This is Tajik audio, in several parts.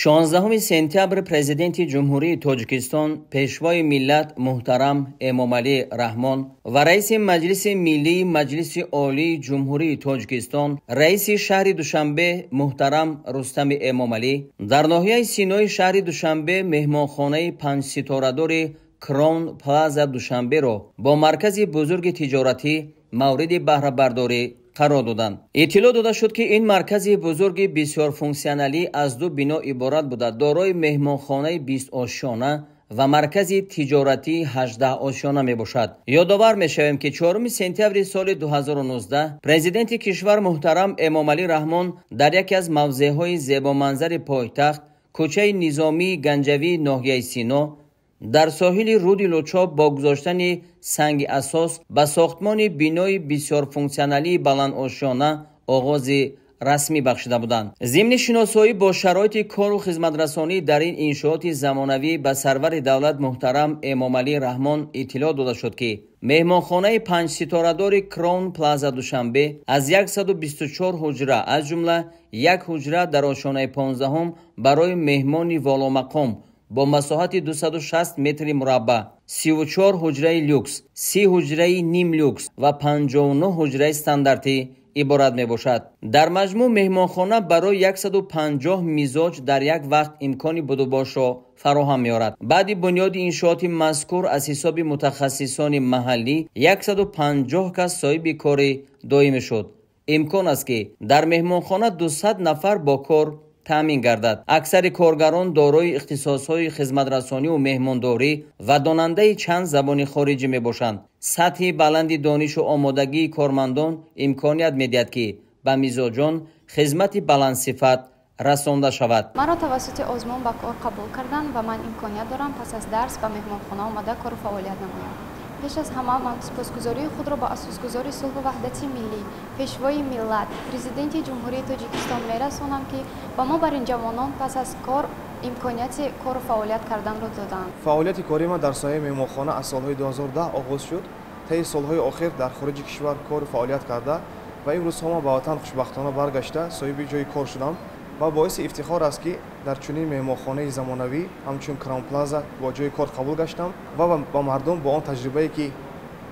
16 сентябр Президенти Ҷумҳурии Тоҷикистон, Пешвои миллат муҳтарам Эмомалӣ Раҳмон ва Раиси Маҷлиси Миллии Маҷлиси Олии Ҷумҳурии Тоҷикистон, Раиси шаҳри Душанбе муҳтарам Рустами Эмомалӣ дар ноҳияи Синои шаҳри Душанбе меҳмонхонаи панҷситорадори Крон Плаза Душанберо бо маркази бузурги тиҷоратӣ мавриди баҳрабардорӣ қарор доданд. Иттилоъ дода шуд, ки ин маркази бузурги бисёрфунксионалӣ аз ду бино иборат буда, дорои меҳмонхонаи 20 ошёна ва маркази тиҷоратии 18 ошёна мебошад. Ёдовар мешавем, ки 4 сентябри соли 2019 Президенти кишвар муҳтарам Эмомалӣ Раҳмон дар яке аз мавзеъҳои зебоманзари пойтахт, кӯчаи Низомии Ганҷавии ноҳияи Сино, дар соҳили руди Лучоб бо гузоштани санги асос ба сохтмони бинои бисёрфунксионалии баландошёна оғози расмӣ бахшида буданд. Зимни шиносоӣ бо шароити кору хизматрасонӣ дар ин иншооти замонавӣ ба сарвари давлат муҳтарам Эмомалӣ Раҳмон иттилоъ дода шуд, ки меҳмонхонаи панҷситорадори Крон Плаза Душанбе аз 124 ҳуҷра, аз ҷумла як ҳуҷра дар ошёнаи 15-ум барои меҳмони воломақом бо масоҳати 260 метри мураббаъ, 34 ҳуҷраи люкс, 30 ҳуҷраи нимлюкс ва 59 ҳуҷраи стандартӣ иборат мебошад. Дар маҷмӯъ меҳмонхона барои 150 мизоҷ дар як вақт имкони будубошро фароҳам меорад. Баъди бунёди иншооти мазкур аз ҳисоби мутахассисони маҳаллӣ 150 кас соҳиби кори доимӣ шуд. Имкон аст, ки дар меҳмонхона 200 нафар бо кор таъмин гардад. Аксари коргарон дорои ихтисосҳои хизматрасониву меҳмондорӣ ва донандаи чанд забони хориҷӣ мебошанд. Сатҳи баланди донишу омодагии кормандон имконият медиҳад, ки ба мизоҷон хизмати баландсифат расонда шавад. Маро тавассути озмун ба кор қабул карданд ва ман имконият дорам пас аз дарс ба меҳмонхона омада кору фаъолият намоям. Пеш аз ҳама ман сипосгузории худро ба асосгузори сулҳу ваҳдати миллӣ, Пешвои миллат, Президенти Ҷумҳурии Тоҷикистон мерасонам, ки ба мо, бар ин ҷавонон, пас аз кор имконияти кору фаъолият карданро доданд. Фаъолияти кории ман дар соҳаи меҳмонхона аз солҳои 2010 оғоз шуд. Таи солҳои охир дар хориҷи кишвар кору фаъолият карда ва имрӯзҳо ман ба ватан хушбахтона баргашта, соҳиби ҷои кор шудам ва боиси ифтихор аст, ки дар чунин меҳмонхонаи замонавӣ ҳамчун Краун Плаза бо ҷои кор қабул гаштам ва ба мардум бо он таҷрибае, ки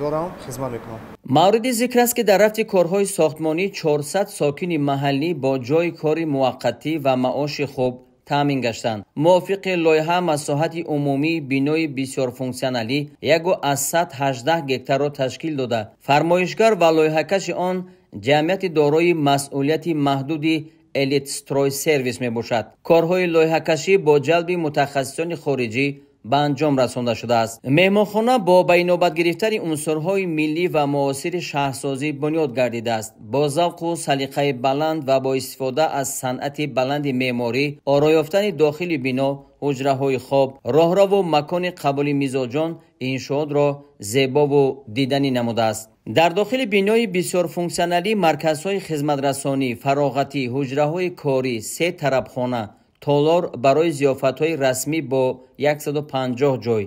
дорам, хизмат мекунам. Мавриди зикр аст, ки дар рафти корҳои сохтмонӣ 400 сокини маҳаллӣ бо ҷойи кори муваққатӣ ва маоши хуб таъмин гаштанд. Мувофиқи лоиҳа, масоҳати умумии бинои бисёрфунксионалӣ 1,18 гектарро ташкил дода, фармоишгар ва лоиҳакаши он ҷамъияти дорои масъулияти маҳдуди Элитстройсервис мебошад. Корҳои лоиҳакашӣ бо ҷалби мутахассисони хориҷӣ ба анҷом расонда шудааст. Меҳмонхона бо ба инобат гирифтани унсурҳои миллӣ ва муосири шаҳрсозӣ бунёд гардидааст. Бо завқу салиқаи баланд ва бо истифода аз санъати баланди меъморӣ ороёфтани дохили бино, ҳуҷраҳои хоб, роҳраву макони қабули мизоҷон иншоотро зебову диданӣ намудааст. Дар дохили бинои бисёрфунксионалӣ марказҳои хизматрасонӣ, фароғатӣ, ҳуҷраҳои корӣ, се тарабхона, толор барои зиёфатҳои расмӣ бо 150 ҷой,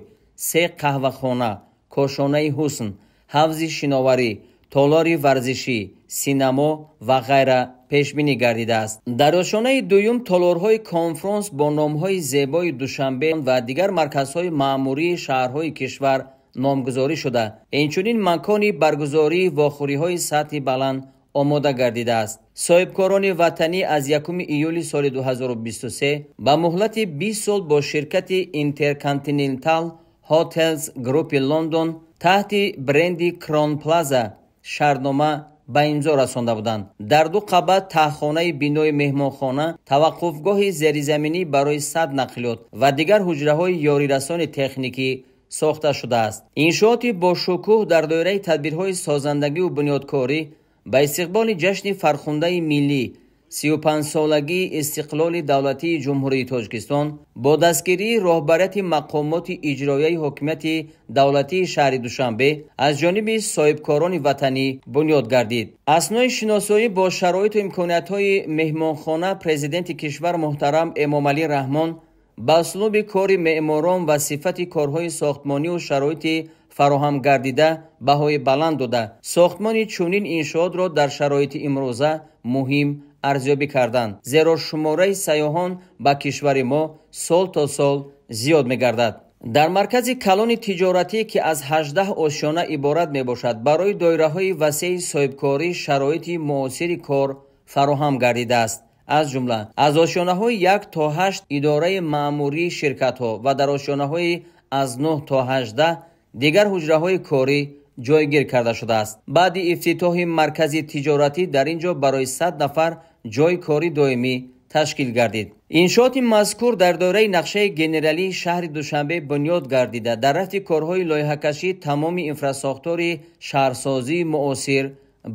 се қаҳвахона, кошонаи ҳусн, ҳавзи шиноварӣ, толори варзишӣ, синамо ва ғайра пешбинӣ гардидааст. Дар ошёнаи дуюм толорҳои конфронс бо номҳои зебои Душанбе ва дигар марказҳои маъмурии шаҳрҳои кишвар номгузорӣ шуда, инчунин макони баргузории вохӯриҳои сатҳи баланд омода гардидааст. Соҳибкорони ватанӣ аз 1 июли соли 2023 ба муҳлати 20 сол бо ширкати Интерконтинентал Hotels Group Лондон таҳти бренди Крон Плаза шартнома ба имзо расонда буданд. Дар ду қабат таҳхонаи бинои меҳмонхона таваққуфгоҳи зеризаминӣ барои 100 нақлиёт ва дигар ҳуҷраҳои ёрирасони техникӣ сохта шудааст. Иншооти бошукӯҳ дар доираи тадбирҳои созандагиву бунёдкорӣ ба истиқболи ҷашни фархундаи миллӣ, 35-солагии истиқлоли давлатии Ҷумҳурии Тоҷикистон бо дастгирии роҳбарияти мақомоти иҷроияи ҳокимияти давлатии шаҳри Душанбе аз ҷониби соҳибкорони ватанӣ бунёд гардид. Аснои шиносоӣ бо шароиту имкониятҳои меҳмонхона Президенти кишвар муҳтарам Эмомалӣ Раҳмон ба услуби кори меъморон ва сифати корҳои сохтмониву шароити фароҳам гардида баҳои баланд дода, сохтмони чунин иншоотро дар шароити имрӯза муҳим Арзёбӣ карданд, зеро шумораи сайёҳон ба кишвари мо сол то сол зиёд мегардад. Дар маркази калони тиҷоратӣ, ки аз 18 ошёна иборат мебошад, барои доираҳои васеи соҳибкорӣ шароити муосири кор фароҳам гардидааст. Аз ҷумла аз ошёнаҳои 1 то 8 идораи маъмурии ширкатҳо ва дар ошёнаҳои аз 9 то 18 дигар ҳуҷраҳои корӣ ҷойгир карда шудааст. Баъди ифтитоҳи маркази тиҷоратӣ дар ин ҷо барои 100 нафар ҷойи кори доимӣ ташкил гардид. Иншооти мазкур дар доираи нақшаи генералии шаҳри Душанбе бунёд гардида, дар рафти корҳои лоиҳакашӣ тамоми инфрасохтори шаҳрсозии муосир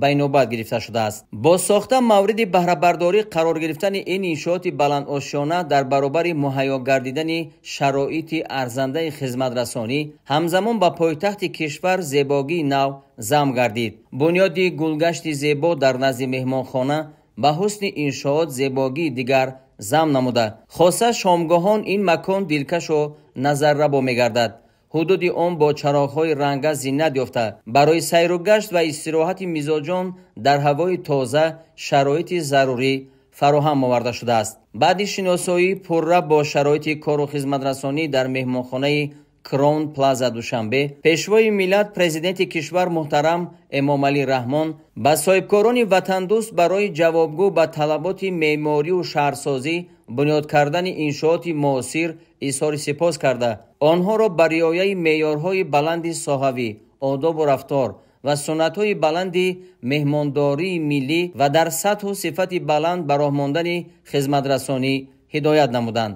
ба инобат гирифта шудааст. Бо сохта мавриди баҳрабардорӣ қарор гирифтани ин иншооти баландошёна дар баробари муҳайё гардидани шароити арзандаи хизматрасонӣ, ҳамзамон ба пойтахти кишвар зебогии нав зам гардид. Бунёди гулгашти зебо дар назди меҳмонхона ба ҳусни иншоот зебогии дигар зам намуда, хоса шомгоҳон ин макон дилкашу назаррабо мегардад. Ҳудуди он бо чароғҳои ранга зинат ёфта, барои сайру гашт ва истироҳати мизоҷон дар ҳавои тоза шароити зарурӣ фароҳам оварда шудааст. Баъди шиносоии пурра бо шароити кору хизматрасонӣ дар меҳмонхонаи Крон Плаза Душанбе, Пешвои миллат, Президенти кишвар муҳтарам Эмомалӣ Раҳмон ба соҳибкорони ватандӯст барои ҷавобгӯ ба талаботи меъморию шаҳрсозӣ бунёд кардани иншооти муосир изҳори сипос карда, онҳоро ба риояи меъёрҳои баланди соҳавӣ, одобу рафтор ва суннатҳои баланди меҳмондории миллӣ ва дар сатҳу сифати баланд ба роҳ мондани хизматрасонӣ ҳидоят намуданд.